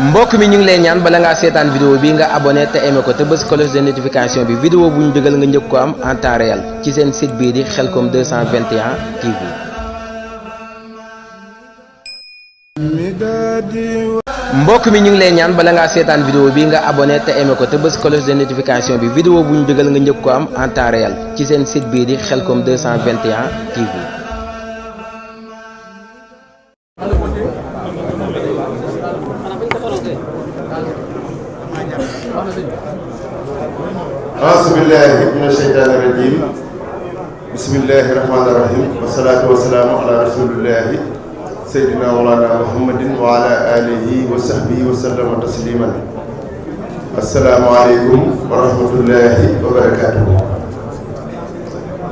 mbokk mi ñu ngi lay ñaan bala ngaa seetaan vidéo bi nga abonné te aimé ko te bës cloche de notification bi vidéo bu ñu dugal nga njëkk ko am en temps réel ci seen site bii di Khelcom 221 TV. mbokk mi ñu ngi lay ñaan bala ngaa seetaan vidéo bi nga abonné te aimé ko te bës cloche de notification bi vidéo bu ñu dugal nga njëkk ko am en temps réel ci seen site bii di Khelcom 221 TV. أعوذ بالله من الشيطان الرجيم بسم الله الرحمن الرحيم والصلاة والسلام على رسول الله سيدنا مولانا محمد وعلى آله وصحبه وسلم تسليما السلام عليكم ورحمة الله وبركاته.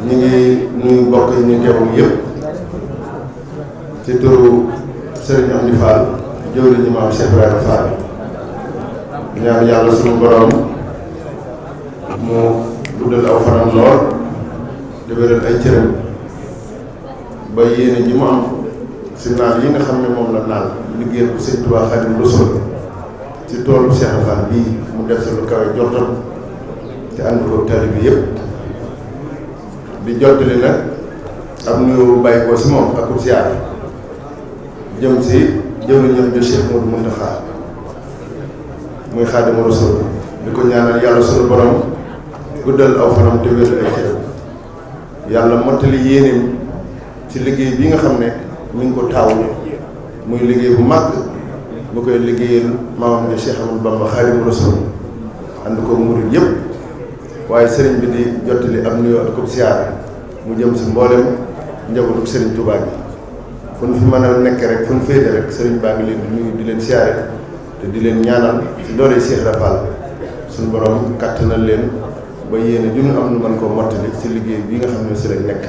ñu ngi nuyu mbokk yi ñu teewul yëpp ci turu Serigne Amdi Fall jëwriñu maam Cheikh Ibrahima Fall ñaan yàlla sunu borom mu guddal aw fanam lool di wéral ay cëram ba yéene ji mu am si naan yi nga xam ne moom la naan liggéeyal bu Sëñ Tuubaa Xaadimu Rasuul ci toolu Cheikh Fall bii mu def si lu kawe jortam te ànd ko taalibe bi yëpp di jottali nag am nuyoo bàyyi ko si moom ak siyaar jëm si jëwriñam ju Cheikh Modou Mountakha muy Xaadimu Rasuul di ko ñaanal yàlla sunu borom guddal aw fanam te wér ay cëram yàlla mottali yéeneem ci liggéey bi nga xam ne mi ngi ko taaw muy liggéey bu màgg bu koy liggéeyal maamam ne Cheikh Ahmadou Bamba Xaadimu Rasuul ànd ko murid yëpp waaye sëriñ bi di jottali am nuyoo ak siyaar mu jëm si mboolem njabootu sëriñ Touba bi fu ñu fi mën a nekk rek fu ñu féete rek sëriñ baa ngi leen di nuyu di leen siyaare te di leen ñaanal si doole Cheikh Rafal suñu borom kàttanal leen ba yéene ju ñu am nu mën koo mottali ci liggéey bi nga xam ne si lañ nekk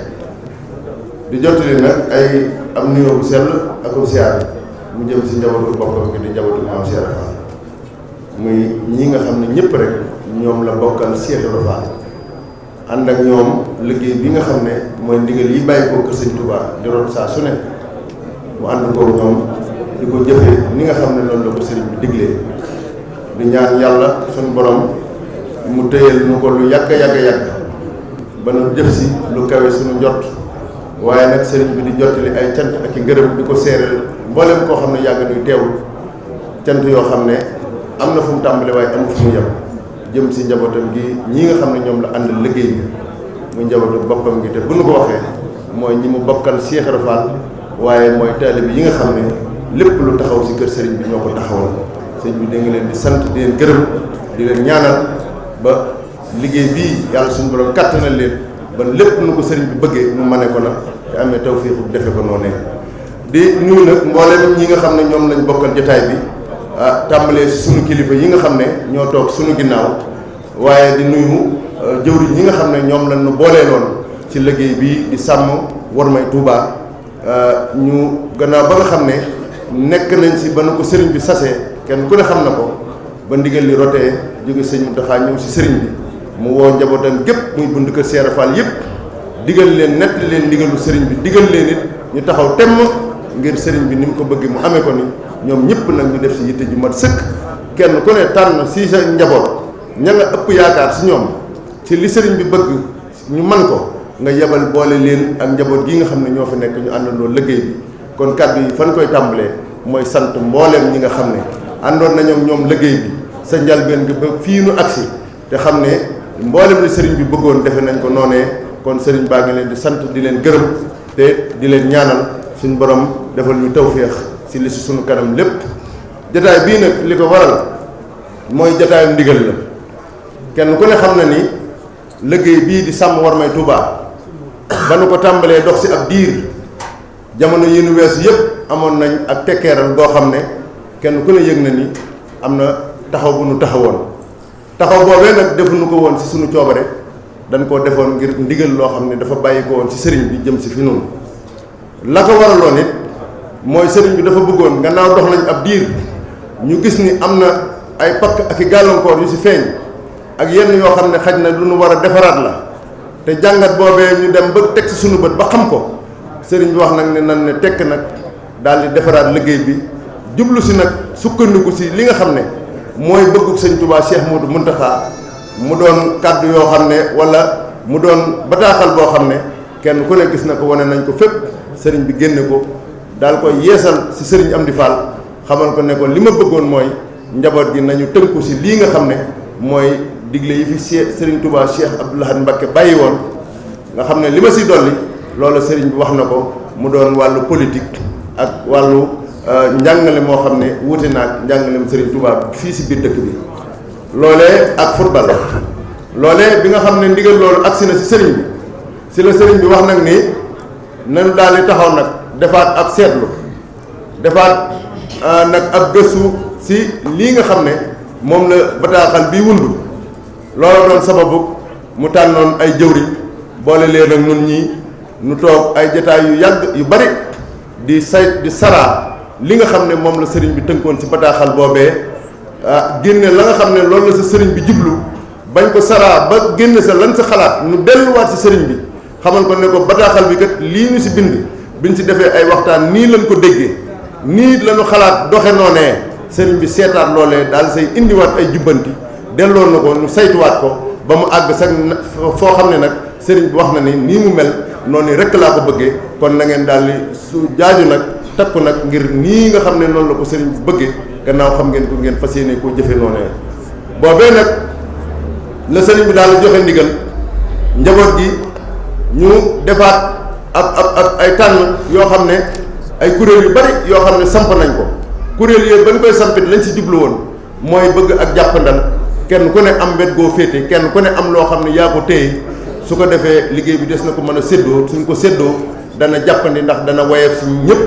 di jottali nag ay am nuyoo bu sell ak siyaar mu jëm si njabootu boppam gi di njabootu maam Cheikh Rafal muy ñi nga xam ne ñëpp rek ñoom la bokkal Cheikh Rafal ànd ak ñoom liggéey bi nga xam ne mooy ndigal yi bàyyi koo kër Sëñ Touba di root saa su ne mu ànd koo ñoom di ko jëfee ni nga xam ne noonu la ko sëriñ bi diglee di ñaan yàlla suñu borom mu téyel nu ko lu yàgg ba nu jëf si lu kawe suñu njort waaye nag sëriñ bi di jottali ay cant ak i ngërëm di ko séeréel mboolem koo xam ne yàgg nuy teewul cant yoo xam ne am na fu mu tàmbale waaye amul fu mu yem jëm si njabootam gi ñi nga xam ne ñoom la àndal liggéey bi muy njabootu boppam gi te bu nu ko waxee mooy ñi mu bokkal Cheikh Rafal waaye mooy taalibe yi nga xam ne lépp lu taxaw si kër sëriñ bi ñoo ko taxawal sëriñ bi da nga leen di sant di leen gërëm di leen ñaanal ba liggéey bii yàlla suñu borom kàttanal leen ba lépp nu ko sëriñ bi bëggee mu mane ko na te amee tawfiixu defe ko noonee di nuyu nag mboolem ñi nga xam ne ñoom lañ bokkal jotaay bi tàmbalee si sunu kilifa yi nga xam ne ñoo toog sunu ginnaaw waaye di nuyu jëwriñ ñi nga xam ne ñoom lañ nu booleeloon ci liggéey bi di sàmm wormay Touba ñu gannaaw ba nga xam ne nekk nañ si ba nu ko sëriñ bi sasee kenn ku ne xam na ko ba ndigal li rotee jóge sëñ Mountakha ñëw si sëriñ bi mu woo njabootam gépp muy bunt kër Cheikh Fall yëpp digal leen nett leen ndigalu sëriñ bi digal leen it ñu taxaw temm ngir sëriñ bi ni mu ko bëggee mu amee ko ni ñoom ñëpp nag ñu def si yitte ju mat sëkk kenn ku ne tànn si sa njaboot ña nga ëpp yaakaar si ñoom ci li sëriñ bi bëgg ñu man ko nga yebal boole leen ak njaboot gi nga xam ne ñoo fi nekk ñu àndandoo liggéey bi kon kàddu yi fan koy tàmbalee mooy sant mbooleem ñi nga xam ne àndoon nañoo ñoom liggéey bi sa njalbeen gi ba fii nu agsi te xam ne mbooleem li sëriñ bi bëggoon defe nañ ko noonee kon sëriñ baa ngi leen di sant di leen gërëm te di leen ñaanal suñ borom defal ñu tawféex si li si sunu kanam lépp jataay bii nag li ko waral mooy jataayu ndigal la kenn ku ne xam na ni liggéey bii di sàmm warmay Touba ba nu ko tàmbalee dox si ab diir jamono yi nu weesu yëpp amoon nañ ak tekkeeral boo xam ne kenn ku ne yëg na ni am na taxaw bu nu taxawoon taxaw boobee nag defuñu ko woon si sunu coobare dañ koo defoon ngir ndigal loo xam ne dafa bàyyi ko woon si sëriñ bi jëm si fi noonu la ko waraloon it mooy sëriñ bi dafa bëggoon gannaaw dox nañ ab diir ñu gis ni am na ay pakk ak i gàllankoor yu si feeñ ak yenn yoo xam ne xaj na lu nu war a defaraat la te jàngat boobee ñu dem ba teg si sunu bët ba xam ko sëriñ bi wax nag ne nan ne tekk nag daal di defaraat liggéey bi jublu si nag sukkandiku si li nga xam ne mooy bëggug sëñ Touba Cheikh Modou Mountakha mu doon kàddu yoo xam ne wala mu doon bataaxal boo xam ne kenn ku ne gis na ko wane nañ ko fépp sëriñ bi génne ko daal koy yeesal si sëriñ Amdi Fall xamal ko ne ko li ma bëggoon mooy njaboot gi nañu tënku si lii nga xam ne mooy digle yi fi sëriñ Touba Cheikh Abdou Lahad Mbacké bàyyi woon nga xam ne li ma si dolli loolu sëriñ bi wax na ko mu doon wàllu politique ak wàllu njàngale moo xam ne wuute naag njàngalem sëriñ Touba fii si biir dëkk bi loolee ak football loolee bi nga xam ne ndigal loolu agsi na si sëriñ bi si la sëriñ bi wax nag ni nanu daal di taxaw nag defaat ab seetlu defaat nag ab gëstu si lii nga xam ne moom la bataaxal bii wundu loolu doon sababu mu tànnoon ay jëwriñ boole leen ak nun ñii nu toog ay jataay yu yàgg yu bari di saraa li nga xam ne moom la sëriñ bi tënkoon si bataaxal boobee génne la nga xam ne loolu la sa sëriñ bi jublu bañ ko saraa ba génne sa lan sa xalaat nu delluwaat si sëriñ bi xamal ko ne ko bataaxal bi kat lii ñu si biñ si defee ay waxtaan nii lañ ko déggee nii lañu xalaat doxe noonee sëriñ bi seetaat loolee daal say indiwaat ay jubbanti delloo na ko nu saytuwaat ko ba mu àgg sax foo xam ne nag sëriñ bi wax na ni nii mu mel noonu rekk laa ko bëggee kon na ngeen daal di su jaaju nag takku nag ngir nii nga xam ne noonu la ko sëriñ bi bëggee gannaaw xam ngeen ko ngeen fas yéene koo jëfe noonee boobee nag la sëriñ bi daal di joxe ndigal njaboot gi ñu defaat ab ay tànn yoo xam ne ay kuréel yu bari yoo xam ne samp nañ ko kuréel yooyu ba ñu koy sampit lañ si jublu woon mooy bëgg ak jàppandal kenn ku ne am wet goo féete kenn ku ne am loo xam ne yaa ko téye su ko defee liggéey bi des na ko mën a séddoo suñ ko séddoo dana jàppandi ndax dana woyof si ñëpp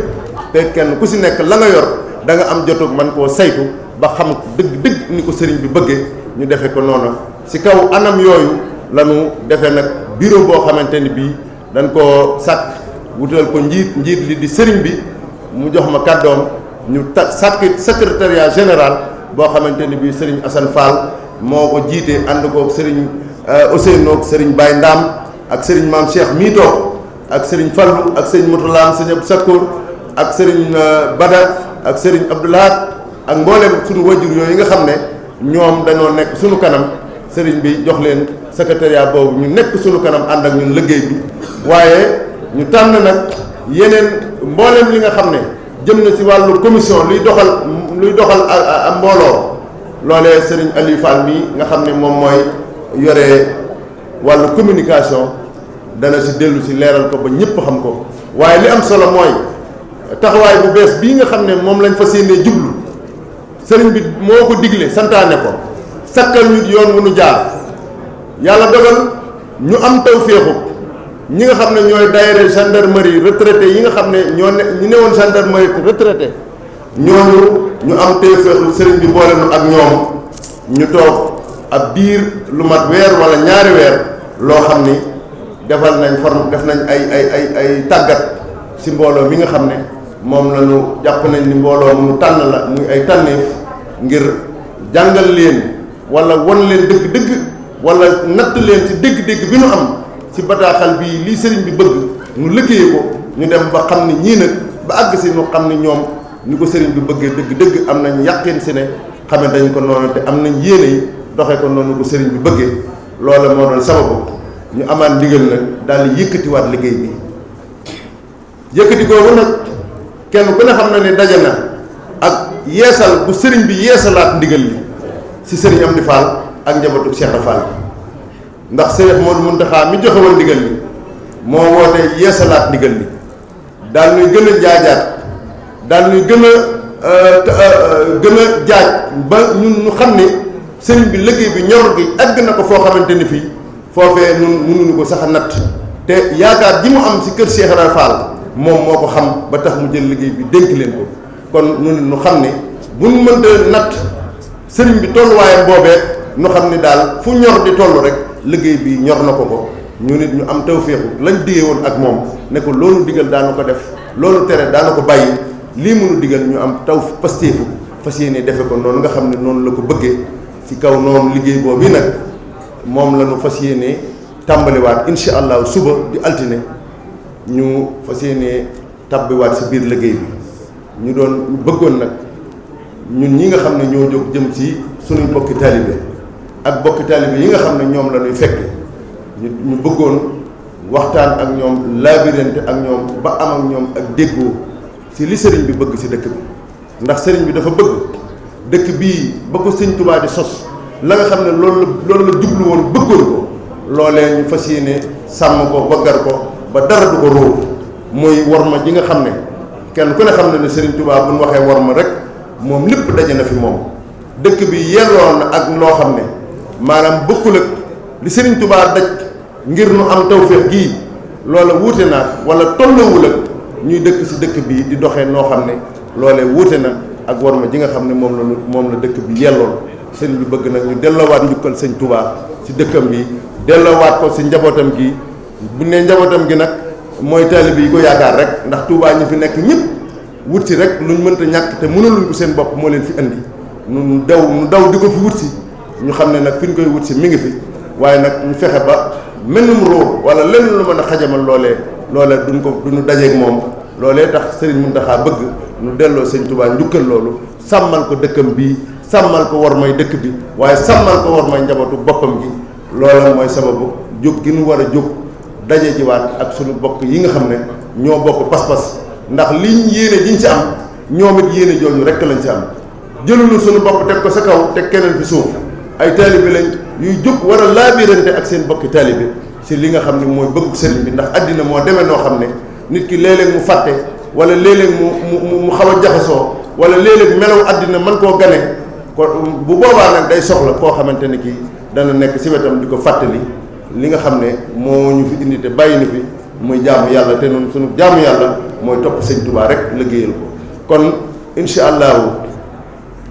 te kenn ku si nekk la nga yor da nga am jotug man koo saytu ba xam dëgg ni ko sëriñ bi bëggee ñu defe ko noonu si kaw anam yooyu la ñu defee nag bureau boo xamante ni bii dañ koo sàkk wutal ko njiit li di sëriñ bi mu jox ma kàddoom ñu sàkk secrétariat général boo xamante ni bii sëriñ Assane Fall moo ko jiite ànd ko sëriñ Ousseynou ak sëriñ Baye Ndam ak sëriñ Maam Cheikh mii toog ak sëriñ Fallou ak sëriñ Moutalaam sëriñ Abdou Sakkour ak sëriñ Bada ak sëriñ Abdoulahat ak mboolem suñu wajur yooyu nga xam ne ñoom dañoo nekk suñu kanam sëriñ bi jox leen secrétariat boobu ñu nekk suñu kanam ànd ak ñun liggéey bi waaye ñu tànn nag yeneen mboolem li nga xam ne jëm na si wàllu commission luy doxal am mbooloo loolee sëriñ Aliou Fall mii nga xam ne moom mooy yore wàllu communication dana si dellu si leeral ko ba ñëpp xam ko waaye li am solo mooy taxawaay bu bees bii nga xam ne moom lañ fas yéenee jublu sëriñ bi moo ko digle santaane ko sakkal ñu yoon wu nu jaar yàlla dogal ñu am tawféexu ñi nga xam ne ñooy daayira gendarmerie retraité yi nga xam ne ñu newoon gendarmerie retraité ñooñu ñu am tawféexu sëriñ bi boole nu ak ñoom ñu toog ab diir lu mat weer wala ñaari weer loo xam ni def nañ ay tàggat ci mbooloo mi nga xam ne moom la ñu jàpp nañ ni mbooloo mu tànn la muy ay tànneef ngir jàngal leen wala won leen dëgg-dëgg wala natt leen ci dégg-dégg bi nu am ci bataaxal bii lii sëriñ bi bëgg ñu liggéey ko ñu dem ba xam ni ñii nag ba àgg si ñu xam ni ñoom ni ko sëriñ bi bëggee dëgg-dëgg am nañ yàqeen si ne xame dañ ko noonu te am nañ yéene yi doxee ko noonu ko sëriñ bi bëggee loola moo doon sababu ñu amaat ndigal nag daal di yëkkatiwaat liggéey bi yëkkati googu nag kenn ku ne xam na ne daje na ak yeesal bu sëriñ bi yeesalaat ndigal li si sëriñ Amdi Fall ak njabootu Cheikh Rafal ndax Sëriñ Modou Mountakha mi joxe woon ndigal li moo woote yeesalaat ndigal li daal ñuy gën a jaajaat daal ñuy gën a jaaj ba ñun ñu xam ne sëriñ bi liggéey bi ñor gi àgg na ko foo xamante ni fii foofee ñun mënuñu ko sax a natt te yaakaar ji mu am si kër Cheikh Rafal moom moo ko xam ba tax mu jël liggéey bi dénk leen ko kon ñun ñu xam ne bu ñu mënta natt sëriñ bi tolluwaayam boobee ñu xam ne daal fu ñor di toll rek liggéey bi ñor na ko ñu nit ñu am tawféexu lañ diggee woon ak moom ne ko loolu digal daanu ko def loolu tere daana ko bàyyi lii mënu digal ñu am taw pastéefu fas yéene defe ko noonu nga xam ne noonu la ko bëggee ci kaw noonu liggéey boobu nag moom la ñu fas yéene tàmbaliwaat incha allah suba di altine ñu fas yéene tabbiwaat si biir liggéey bi ñu bëggoon nag ñun ñi nga xam ne ñoo jóg jëm ci suñuy bokki taalibe ak bokki taalibe yi nga xam ne ñoom la ñuy fekk ñu bëggoon waxtaan ak ñoom laabirante ak ñoom ba am ak ñoom ak déggoo ci li sëriñ bi bëgg ci dëkk bi ndax sëriñ bi dafa bëgg dëkk bii ba ko sëñ Tuubaa di sos la nga xam ne loolu la jublu woon bëggoon ko loolee ñu fas yéene sàmm ko baggar ko ba dara du ko róor muy worma ji nga xam ne kenn ku ne xam ne sëriñ Tuubaa bu ñu waxee worma rek moom lépp daje na fi moom dëkk bi yelloon na ak loo xam ne maanaam bokkul ak li sëriñ Tuubaa daj ngir nu am tawféex gii loola wuute na wala tolloowul ak ñuy dëkk ci dëkk bii di doxee noo xam ne loolee wuute na ak worma ji nga xam ne moom la dëkk bi yelloon sëriñ bi bëgg nag ñu delloowaat njukkal sëñ Tuubaa ci dëkkam bi delloowaat ko ci njabootam gi bu ne njabootam gi nag mooy taalibe yi ko yaakaar rek ndax Tuubaa ñi fi nekk ñëpp wut si rek luñ mënta ñàkk te mënaluñ ko seen bopp moo leen fi indi nu daw di ko fi wut si ñu xam ne nag fi ñu koy wut si mi ngi fi waaye nag ñu fexe ba mennum róor wala lenn lu mën a xajamal loolee duñu dajeeg moom loolee tax Sëriñ Muntaxa bëgg nu delloo sëñ Tuubaa njukkal loolu sàmmal ko dëkkam bii sàmmal ko war may dëkk bi waaye sàmmal ko war may njabootu boppam gi loola mooy sababu jóg gi nu war a jóg daje jiwaat ak sunu bokk yi nga xam ne ñoo bokk pas-pas ndax liñ yéene jiñ ci am ñoom it yéene jooju rekk lañ ci am jëlunu sunu bopp teg ko sa kaw teg keneen fi suuf ay taalibe lañ yuy jóg war a laabirante ak seen bokki taalibe ci li nga xam ne mooy bëggu sëriñ bi ndax àddina moo demee noo xam ne nit ki léeg-léeg mu fàtte wala léeg-léeg mu xaw a jaxasoo wala léeg-léeg melaw àddina mën koo gane ko bu boobaa nag day soxla koo xamante ne kii dana nekk ci wetam di ko fàttali li nga xam ne moo ñu fi indi te bàyyi ni fi muy jaamu yàlla te noonu sunu jaamu yàlla mooy topp sëñ Tuubaa rek liggéeyal ko kon incha allahu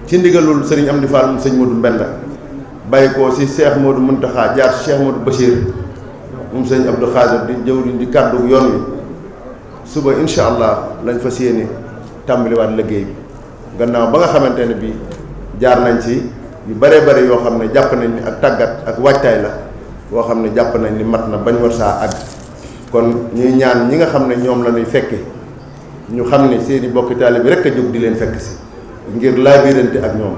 ci ndigalul sëriñ Amdi Fall mu sëñ Modou Mbenda bàyyi ko ci Cheikh Modou Muntaxa jaar ci Cheikh Modou Bachir moom sëñ Abdou Khadir di jëwriñ di kàddu yoon wi suba incha allah lañ fas yéene tàmbaliwaat liggéey bi gannaaw ba nga xamante ne bii jaar nañ ci yu bare bare yoo xam ne jàpp nañ ni ak tàggat ak waajtaay la boo xam ne jàpp nañ ni mat na bañ war saa àgg kon ñuy ñaan ñi nga xam ne ñoom la ñuy fekke ñu xam ne seeni bokki taalibe bi rek a jóg di leen fekk si ngir laabirante ak ñoom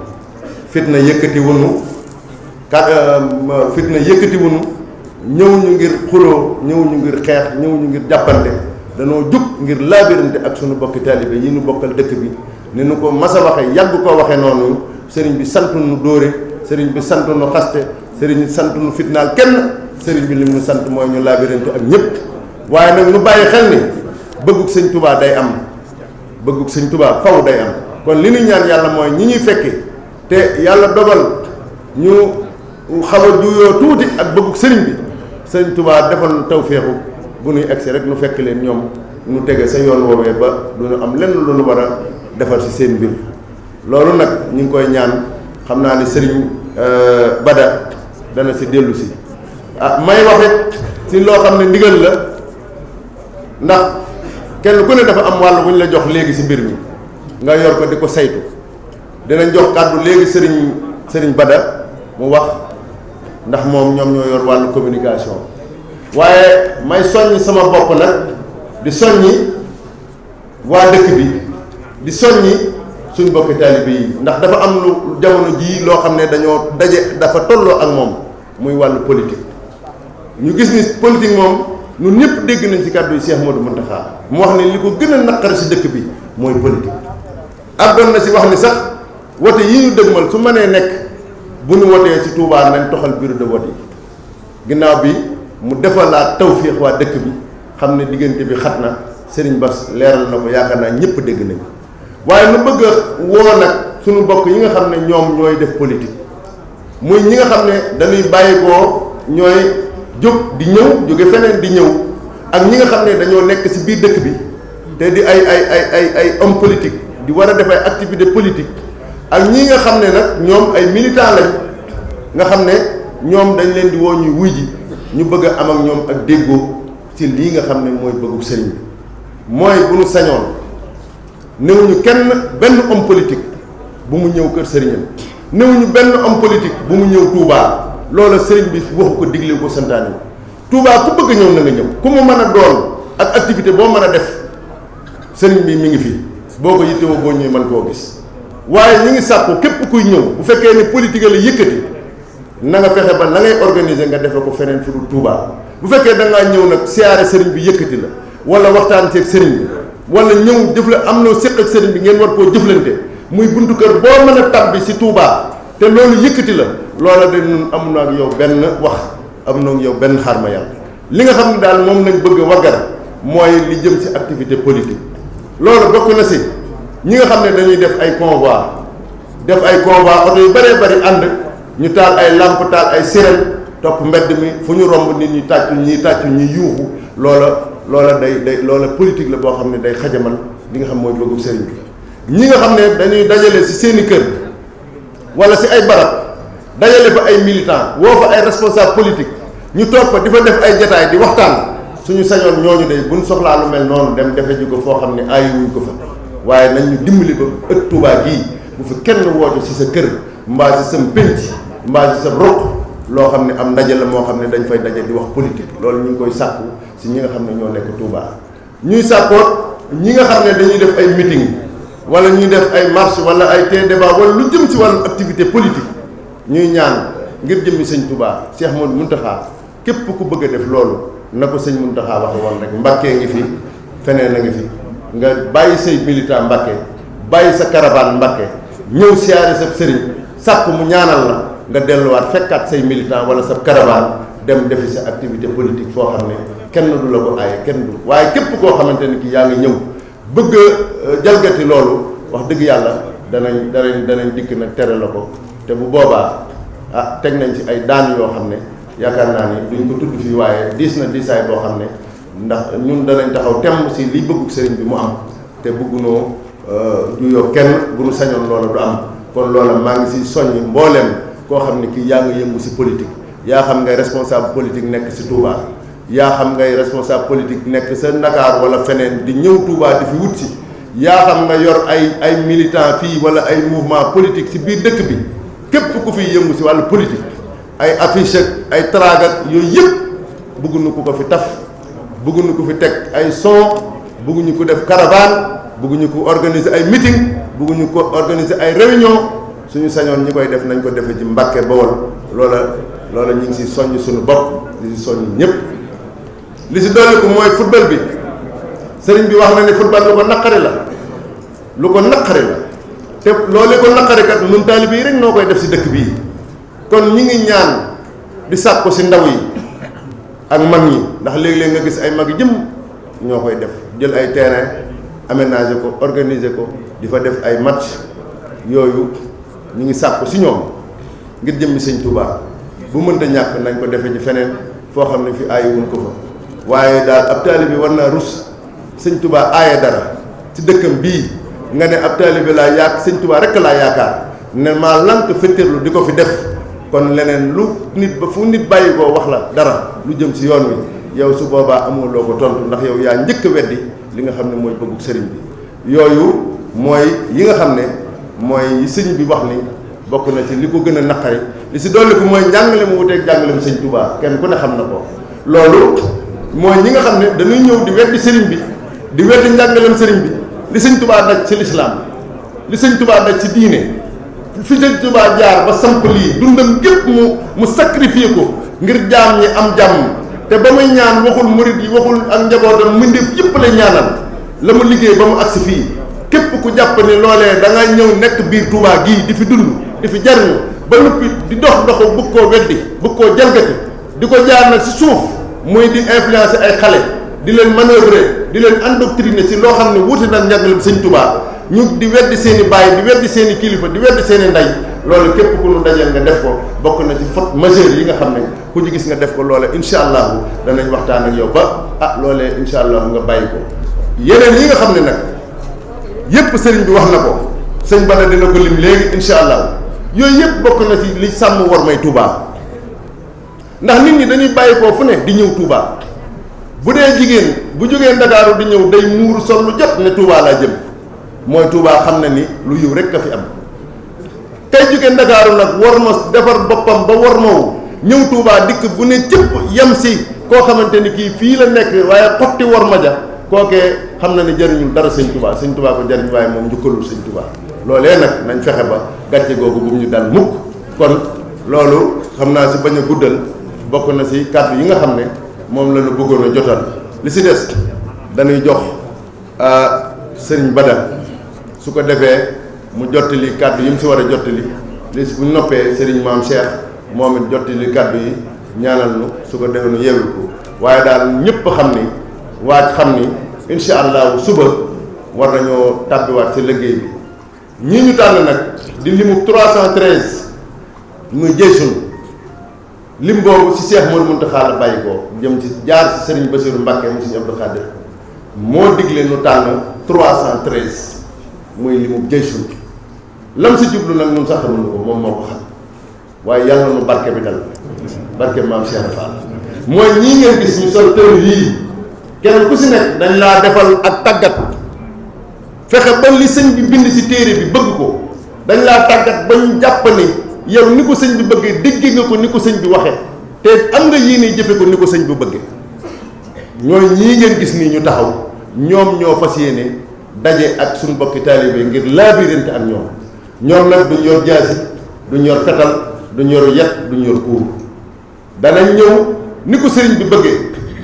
fitna yëkkati wunu ñëwuñu ngir xuloo ñëwuñu ngir xeex ñëwuñu ngir jàppante danoo jóg ngir laabirante ak sunu bokki taalibe yi nu bokkal dëkk bi ni nu ko mas a waxee yàgg koo waxee noonu sëriñ bi sant nu dóore sëriñ bi sant nu xaste sëriñ bi sant nu fitnaal kenn sëriñ bi lim nu sant mooy ñu laabirante ak ñëpp waaye nag nu bàyyi xel ni bëggug sëñ Tuubaa day am bëggug sëñ Tuubaa faw day am kon li ñu ñaan yàlla mooy ñi ñuy fekke te yàlla dogal ñu xaw a juyoo tuuti ak bëggug sëriñ bi sëñ Tuubaa defal nu tawféexu bu nuy egsi rek nu fekk leen ñoom nu tege sa yoon woowee ba du ñu am lenn lu nu war a defar ci seen mbir loolu nag ñu ngi koy ñaan xam naa ni sëriñ Bada dana ci dellu si may waxit ci loo xam ne ndigal la ndax kenn ku ne dafa am wàll bu ñu la jox léegi ci mbir mi nga yor ko di ko saytu dinañ jox kàddu léegi sëriñ Bada mu wax ndax moom ñoom ñoo yor wàllu communication waaye may soññ sama bopp nag di soññi waa dëkk bi di soññi suñ bokki taalibe yi ndax dafa am lu jamono jii loo xam ne dañoo daje dafa tolloo ak moom muy wàllu politique ñu gis ni politique moom ñun ñëpp dégg nañ ci kàddu yi Cheikh Modou Mountakha mu wax ne li ko gën a naqari ci dëkk bi mooy politique àggoon na ci wax ni sax wote yi ñu dëgmal su mënee nekk bu ñu wotee ci Touba nañ toxal bureau de vote yi ginnaaw bi mu defalaat tawféex waa dëkk bi xam ne diggante bi xat na Serigne Bass leeral na ko yaakaar naa ñëpp dégg nañ waaye nu bëgg a woo nag suñu bokk yi nga xam ne ñoom ñooy def politique muy ñi nga xam ne dañuy bàyyi koo ñooy jóg di ñëw jóge feneen di ñëw ak ñi nga xam ne dañoo nekk ci biir dëkk bi te di ay homme politique di war a def ay activité politique ak ñi nga xam ne nag ñoom ay militant lañ nga xam ne ñoom dañ leen di woo ñuy wuy ji ñu bëgg a am ak ñoom ak déggoo ci lii nga xam ne mooy bëggu sëriñ bi mooy bu ñu sañoon néewuñu kenn benn homme politique bu mu ñëw kër sëriñam néewuñu benn homme politique bu mu ñëw Touba loola sëriñ bi waxu ko digle ko santaane Touba ku bëgg ñëw na nga ñëw ku mu mën a doon ak activité boo mën a def sëriñ bi mi ngi fi boo ko yittewoo boo ñëwee mën koo gis waaye ñi ngi sàkku képp kuy ñëw bu fekkee ne politique la yëkkati na nga fexe ba la ngay organiser nga defe ko feneen fu dul Touba. bu fekkee da ngaa ñëw nag siyaare sëriñ bi yëkkati la wala waxtaan ceeg sëriñ bi wala ñëw jëfla am noo séq ak sëriñ bi ngeen war koo jëflante muy buntu kër boo mën a tabbi si Touba te loolu yëkkati la loola de ñun am na ak yow benn wax am na ak yow benn xarma yàlla li nga xam ne daal moom lañ bëgg a waggar mooy li jëm si activité politique loolu bokk na si ñi nga xam ne dañuy def ay convoi oto yu bëree bëri ànd ñu taal ay lampe taal ay sirène topp mbedd mi fu ñu romb nit ñi tàccu ñi yuuxu loola day loola politique la boo xam ne day xajamal li nga xam mooy bëggu sëriñ bi ñi nga xam ne dañuy dajale si seeni kër wala si ay barab dajale fa ay militants woo fa ay responsable politique ñu toog fa di fa def ay jataay di waxtaan suñu sañoon ñooñu de buñ soxlaa lu mel noonu dem defe ji ko foo xam ne aayuwuñ ko fa waaye nañ ñu dimbali ba ëtt Touba gii bu fi kenn woote si sa kër mbaa si sa pénc mbaa si sa roq loo xam ne am ndaje la moo xam ne dañ fay daje di wax politique loolu ñu ngi koy sàkku si ñi nga xam ne ñoo nekk Touba. ñuy sàkkoot ñi nga xam ne dañuy def ay meeting wala ñuy def ay marche wala ay té débat wala lu jëm ci wàllu activité politique ñuy ñaan ngir jëmmi sëñ Touba Cheikh Mountakha képp ku bëgg a def loolu na ko sëñ Mountakha waxe woon rek Mbàkke ngi fi feneen a ngi fi nga bàyyi say militant Mbàkke bàyyi sa caravane Mbàkke ñëw siyaare sa sëriñ sàkk mu ñaanal la nga delluwaat fekkaat say militant wala sa caravane dem defi sa activité politique foo xam ne kenn du la ko aaye kenn du waaye képp koo xamante ni ki yaa ngi ñëw bëgg a jalgati loolu wax dëgg yàlla danañ dikk nag tere la ko te bu boobaa teg nañ ci ay daan yoo xam ne yaakaar naa ni duñ ko tudd fii waaye diis na diisaay boo xam ne ndax ñun danañ taxaw temm si li bëggug sëriñ bi mu am te bëggunoo juyoo kenn bu nu sañoon loola du am kon loola maa ngi si soññ mbooleem koo xam ne kii yaa ngi yëngu si politique yaa xam ngay responsable politique nekk si Touba yaa xam ngay responsable politique nekk sa Ndakaar wala feneen di ñëw Touba di fi wut si yaa xam nga yor ay militant fii wala ay mouvement politique si biir dëkk bi képp ku fi yëngu si wàllu politique ay affiche ak ay traag ak yooyu yëpp bëgguñu ku ko fi taf bëgguñu ko fi teg ay son bëgguñu ko def caravane bëgguñu ko organiser ay meeting bëgguñu ko organiser ay réunion suñu sañoon ñi koy def nañ ko defe ci Mbàkke Bawol loola ñu ngi si soññ suñu bopp di si soññ ñëpp li si dolli ko mooy football bi sëriñ bi wax na ne football lu ko naqari la te loolu ko naqari kat ñun taalibe yi rek noo koy def si dëkk bii kon ñi ngi ñaan di sàkku si ndaw yi ak mag ñi ndax léeg-léeg nga gis ay mag jëm ñoo koy def jël ay terrain aménager ko organiser ko di fa def ay match yooyu ñu ngi sàkku si ñoom ngir jëmmi sëñ Touba bu mënta ñàkk nañ ko defe ci feneen foo xam ne fi aayiwuñ ko fa waaye daal ab taalibe bi war naa rus sëñ Touba aaye dara ci dëkkam bii nga ne ab taalibe laa sëñ Touba rek laa yaakaar ne maa lank fettirlu di ko fi def kon leneen lu nit ba fu nit bàyyi koo wax la dara lu jëm si yoon wi yow su boobaa amoo loo ko tontu ndax yow yaa njëkk a weddi li nga xam ne mooy bëggug sëriñ bi yooyu mooy yi nga xam ne mooy yi sëñ bi wax ni bokk na ci li ko gën a naqari li si dolli ko mooy njàngale mu wuteeg njàngale mu sëñ Touba kenn ku ne xam na ko loolu mooy ñi nga xam ne dañuy ñëw di weddi sëriñ bi di weddi njàngaleem sëriñ bi li sëñ Touba daj ci lislaam li sëñ Touba daj ci diine fi sëñ Touba jaar ba samp lii dundam gépp mu sacrifié ko ngir jaam ñi am jàmm te ba muy ñaan waxul murit yi waxul ak njabootam mbindeef yëpp la ñaanal la mu liggéey ba mu agsi fii képp ku jàpp ni loolee da nga ñëw nekk biir Touba gii di fi dund di fi jariñu ba noppi di dox doxu bëgg koo weddi bëgg koo jalgati di ko jaar nag si suuf muy di influencer ay xale di leen manœuvrer di leen endoctriner si loo xam ne wuute na njàngale sëñ Touba ñu di weddi seen i baay di weddi seen i kilifa di weddi seen i ndey loolu képp ku nu dajeel nga def ko bokk na ci faute majeure yi nga xam ne ku ñu gis nga def ko loola incha allahu danañ waxtaan ak yow ba loolee incha allahu nga bàyyi ko yeneen yi nga xam ne nag yépp sëriñ bi wax na ko sëñ Bada dina ko lim léegi incha allahu yooyu yëpp bokk na ci li sàmm war may Touba ndax nit ñi dañuy bàyyi koo fu ne di ñëw Touba bu dee jigéen bu jógee Ndakaaru di ñëw day muuru sol lu jot ne Touba laa jëm mooy Touba xam na ni lu yiw rek a fi am kay jógee Ndakaaru nag war ma defar boppam ba war mawu ñëw Touba dikk bu ne cëpp yem si koo xamante ni kii fii la nekk waaye xotti war ma ja kookee xam na ne jëriñul dara sëñ Touba ko jëriñ waaye moom njukkalul sëñ Touba loolee nag nañ fexe ba gàcce googu bu ñu dal mukk. kon loolu xam naa si bañ a guddal bokk na si kàddu yi nga xam ne moom la ñu bëggoon a jotal li si des dañuy jox sëriñ Bada su ko defee mu jottali kàddu yi mu si war a jottali li bu ñu noppee sëriñ Maam Cheikh moom it jottali kàddu yi ñaanal nu su ko defee nu yeewu ko waaye daal ñëpp xam ni xam ni incha allahu suba war nañoo tàbbiwaat si liggéey bi ñii ñu tànn nag di limu 313 muy jëysun lim boobu si Cheikh Modou Mountakha la bàyyi ko jëm ci jaar si Serigne Bassirou Mbacké mu Serigne Abdou Khadir moo digle nu tànn 313 muy limu jëysun lam si jublu nag ñun sax xamuñu ko moom moo ko xam waaye yàlla nu barke bi dal barke maam Cheikh Fall mooy ñii ngeen gis ñu sol tër yii kenn ku si nekk dañ laa defal ak tàggat fexe ba li sëñ bi bind si téere bi bëgg ko dañ laa tàggat ba ñu jàpp ni yow ni ko sëñ bi bëggee dégg nga ko ni ko sëñ bi waxee te am nga yéene jëfe ko ni ko sëñ bi bëggee ñooy ñii ngeen gis nii ñu taxaw ñoom ñoo fas yéene daje ak suñu bokki taalibe ngir laabirante ak ñoom nag duñ yor jaasi duñ yor fetal duñ yor yet duñ yor kuur danañ ñëw ni ko sëriñ bi bëggee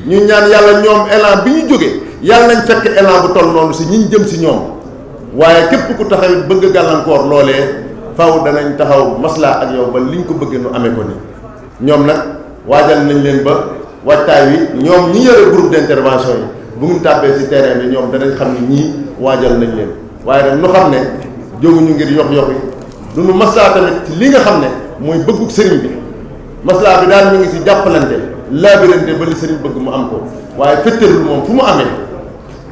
ñu ñaan yàlla ñoom élan bi ñu jógee yàlla nañ fekk élan bu toll noonu si ñi jëm si ñoom waaye képp ku taxawit bëgg gàllankoor loolee faw danañ taxaw maslaa ak yow ba liñ ko bëggee nu amee ko ni ñoom nag waajal nañ leen ba waajtaay wi ñoom ñi yore groupe d'intervention yi bu ñu tàbbee si terrain bi ñoom danañ xam ne ñii waajal nañ leen waaye nag nu xam ne jóguñu ngir yox-yox yi du nu maslaa tamit ci li nga xam ne mooy bëggug sëriñ bi maslaa bi daal mi ngi si jàppalante laabirante ba li sëriñ bëgg mu am ko waaye fetterul moom fu mu amee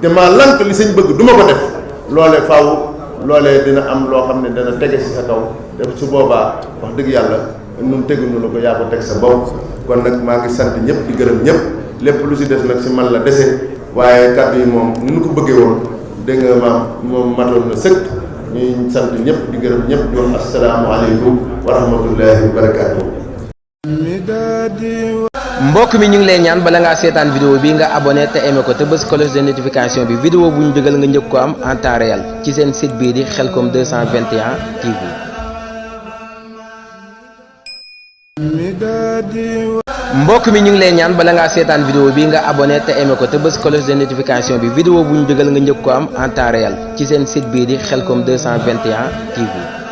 te maa lank li sëñ bëgg du ma ko def loolee faaw loolee dina am loo xam ne dana tege si sa kaw te su boobaa wax dëgg yàlla nun teguñu la ko yaa ko teg sa bopp kon nag maa ngi sant ñëpp di gërëm ñëpp lépp lu si des nag si man la dese waaye kàddu yi moom ni ñu ko bëggee woon dégg nga maam moom matoon na sëkk ñuy sant ñëpp di gërëm ñëpp di wax asalaamaaleykum wa rahmatullahi wa barakaatu. mbokk mi ñu ngi lay ñaan bala ngaa seetaan vidéo bi nga abonné te aimé ko te bës cloche de notification bi vidéo bu ñu dugal nga njëkk ko am en temps réel ci seen site bii di Khelcom 221 TV. mbokk mi ñu ngi lay ñaan bala ngaa seetaan vidéo bi nga abonné te aimé ko te bës cloche de notification bi vidéo bu ñu dugal nga njëkk ko am en temps réel ci seen site bii di Khelcom 221 TV.